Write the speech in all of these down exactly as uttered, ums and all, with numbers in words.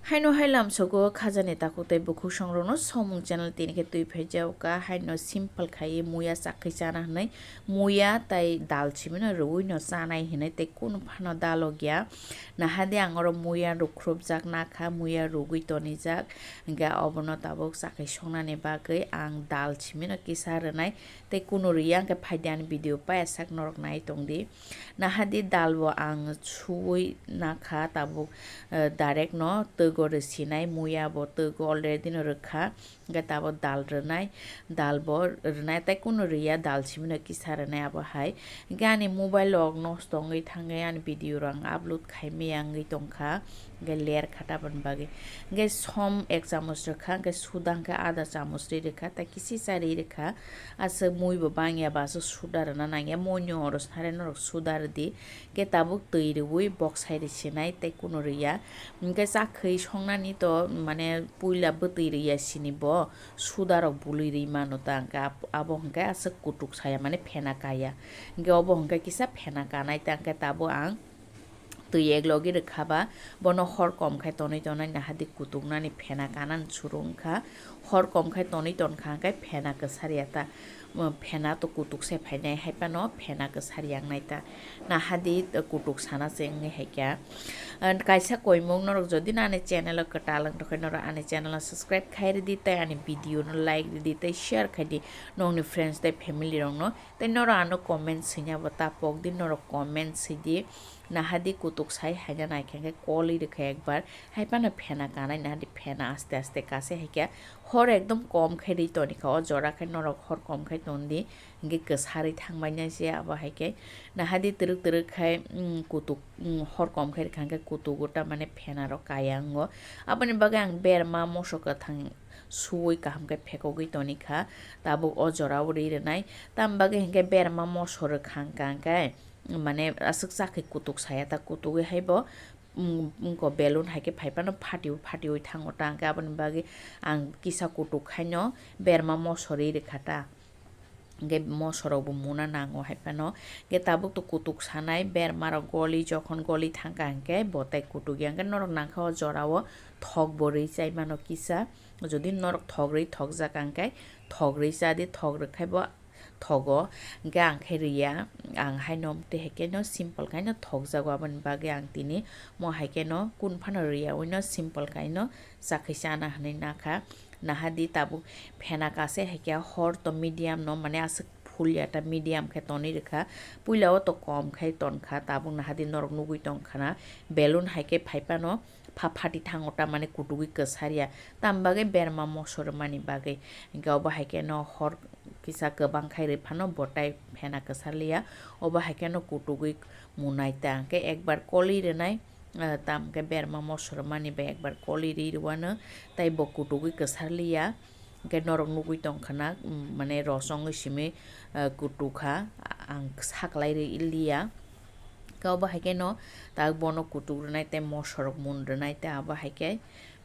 Haino hai lamsogo khajani takhuk tei bukhuk songrokno Somung channel tini khe twi phaijago ka, haino simple khai muya chakwi chana hwnwi muya tai dal simino rwui no chanai hwnwi tei kunu phano dalogya. Nahadi ang oro muya rukhrupjak nakha, muya rugwi tonijak, hwnkhe obono tabuk chakwi songnani bagwi ang dal simino kisa rwnai tei kunu rwya hwnkhe phaidi ani video paiyasak norok nai tongdi. Nahadi dal bo ang suwi nakha tabuk, eh, direct no twgo rwsinai, muya bo twgo already no rwkha, hwnkhe tabuk dal rwnai, dal bo rwnai tei kunu rwya dal simino kisa rwnai abo hai. Hwnkhe ani mobile rok nosto wngwi thangwi ani video rok ang upload khai maya wngwi tongkha. Hwnkhe ler kha taboni bagwi. Hwnkhe som ek chamoch rwkha, hwnkhe suda hwnkhe ada chamoch ri rwkha, tei kisi cha ri rwkha. Aswk mui bo bangya ba aswk suda rwna nangya, monyo oro sanai norok suda rwdi. Hwnkhe tabuk twi rwui boksai rwsinai tei kunu rwya. Hwnkhe chakhwi songnani to mane puila bwtwi rwya sini bo suda rok bului rwi mano ta, hwnkhe abo hwnkhe aswk kutuk saya mane phena kaya. Hwnkhe obo hwnkhe kisa phena kanai ta, hwnkhe tabuk ang twi ek logi rwkha ba, bono hor kom khai tonwi tonwi nahadi kutuknani phena kanani suru wngkha. Hor kom khai tonwi tonkha hwnkhe phena kwsar ya ta, phena to kutuk se phainai, hai phano phena kwsar yang nai ta. Nahadi kutuk sana se wngwi hai kha. And kaisa koimung norok jodi nani channel o kwtal wng tongkhe norok ani channel o subscribe khai rwdi tei ani video no like rwdi tei share khai di nokni friends tei family rok no. Tei norok ano comment swina bo ta pok di, norok comment swi di. Nahadi kutuk sai haina naikha khe kolwi rwkha ekbar. Hai phano phena kanai nahadi phena aste aste kase hai khe hor ekdom kom khai rwi toni kha. O jora khe norok hor kom khai ton di. Hwnkhe kwsarwi thangbai nai se abo hai khe. Nahadi twrwk twrwk khai, mm, kutuk, mm, hor kom khai rwkha hwnkhe kutugo ta mane phena rok kaya wngo. Aboni bagwi ang berma moso kwthang suwi kaham khe phekogwi toni kha. Tabuk o jora o rwi rwnai. Tam bagwi hwnkhe berma moso rwkha hwnkha hwnkhe. Mane aswk chakhwi kutuk saya ta, kutugwi hai bo, mm, wngko balloon hai khe phai phano phatiwi phatiwi thango ta, hwnkhe aboni bagwi ang kisa kutuk haino berma moso rwi rwkha ta, hwnkhe moso rok bo muna nango hai phano, hwnkhe tabuk to kutuk sanai berma rok goli, jokhon goli thangkha hwnkhe bo tai kutuk ya, hwnkhe norok nangkha o jora o thok bo rwi chai mano kisa, jodi norok thok rwi thokjak hwnkhe thok rwi cha di, thok rwkhai bo thogo, hwnkhe ang khe rwya, ang haino tei hai khe no simple khaino thokjago, aboni bagwi ang tini mo hai khe no kun phano rwya ui no simple khaino chakhwi chana hwnwi nakha. Nahadi tabuk phena kase hai khe hor to medium no mane aswk full ya ta medium khe tonwi rwkha, puila o to kom khai tonkha, tabuk nahadi norok nugwi tongkha na balloon hai khe phai phano pha phati thango ta mane kutugwi kwsar ya, tam bagwi berma moso rwmani bagwi, hwnkhe obo hai khe no hor kisa kwbang khai rwi phano bo tai phena kwsar liya, obo hai khe no kutugwi munai ta, hwnkhe ekbar kolwi rwnai, ah, tam khe berma moso rwmani bai ekbar kolwi rwi rwano, tei bo kutugwi kwsar liya, hwnkhe norok nugwi tongkha na, mm, mane rosongwi simi, ah, kutukha, ang saklai rwi liya. Khe obo hai khe no tak bono kutuk rwnai tei moso rok mun rwnai tei abo hai khe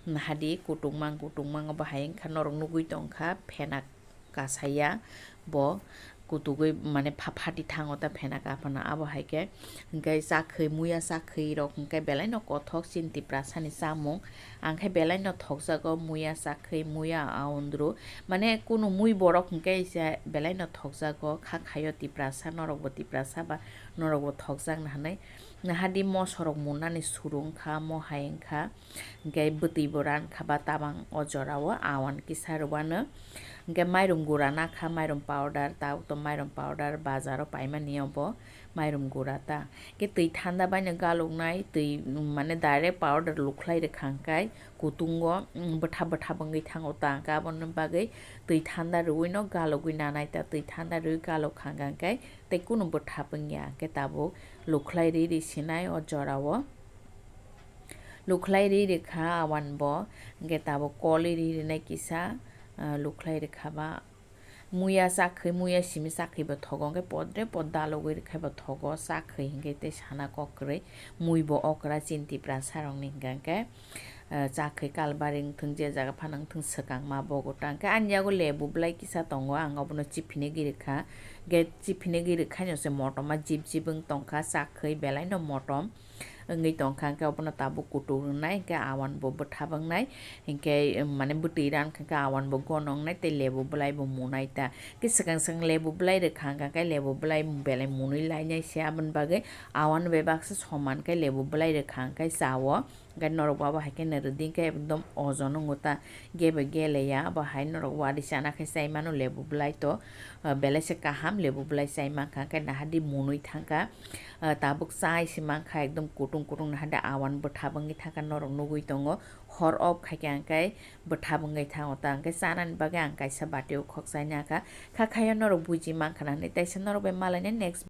hadi kutuk mang kutuk mang obo hai wngkha norok nugwi tongkha phena kasaya bo kutugwi mane pha phati thango ta phena kaphana abo hai khe hwnkhe chakhwi muya chakhwi rok hwnkhe belai no kothok chini Tiprasa ni chamung ang khe belai no thokjago muya chakhwi muya aundru mane kunu mui borok hwnkhe belai no thokjago kha khaio Tiprasa norok bo Tiprasa ba norok bo thokjakna hwnwi. Nahadi moso rok munani suru wngkha, mo hai wngkha, hwnkhe bwtwi bo rankha ba tabang o jora o awan kisa rwano. Hwnkhe mairum gura nakha, mairum powder, tabuk to mairum powder bazar o paimani obo mairum gura ta. Hwnkhe twi thanda baino galuknai, twi mane direct powder lukhlai rwkha hwnkhe kutungo, mm, bwtha bwtha bo wngwi thango ta, hwnkhe aboni bagwi twi thanda rwui no galugwi nanai ta, twi thanda rwui galuk kha hwnkhe tei kunu bwtha wngya, hwnkhe tabuk lukhlai ri ri sinai o jora o. Lukhlai ri ri kha awan bo, hwnkhe tabuk koli ri rinai kisa, ah, lukhlai ri kha ba. Muya chakhwi, muya simi chakhwi bo thogo, hwnkhe podre pod dalogwi ri khai bo thogo, chakhwi hwnkhe tei sana kok kwrwi. Mui bo okra chini Tiprasa rokni hwnkhe, hwnkhe, ah, chakhwi kalbari wngthung, je jaga phano wngthung swkang ma bogo ta. Hwnkhe ani yago lebu bwlai kisa tongo, ang obono chiphini giri kha. Hwnkhe chiphini giri khaino se motom ma jip jip wng tongkha, chakhwi belai no motom. wngwi tongkha, hwnkhe obono tabuk kutuk wngnai, hwnkhe awan bo bwtha wngnai, hwnkhe, um, mane bwtwi ran kha, hwnkhe awan bo gono wngnai tei lebu bwlai bo munai ta. Hwnkhe swkang swkang lebu bwlai rwkha hwnkhe lebu bwlai belai munwi lainai se, aboni bagwi awan bebak se soman khe lebu bwlai rwkha hwnkhe chao. Hwnkhe norok bo abo hai khe nai rwdi, hwnkhe ekdom ojon wngo ta, gebe geleya, abo hai norok wari chana khe chai mano lebu bwlai to, ah, belai se kaham lebu bwlai chai mankha, hwnkhe nahadi munwi thangkha, ah, tabuk chai se mankha, ekdom kutung kutung nahadi awan bwtha wngwi thangkha, norok nugwi tongo, hor off khaikhe hwnkhe bwtha wngwi thango ta, hwnkhe chanani bagwi ang kaisa bati o khok chai nakha, kha khayo norok buji mankha na hinwi, teisa norok bai malaina next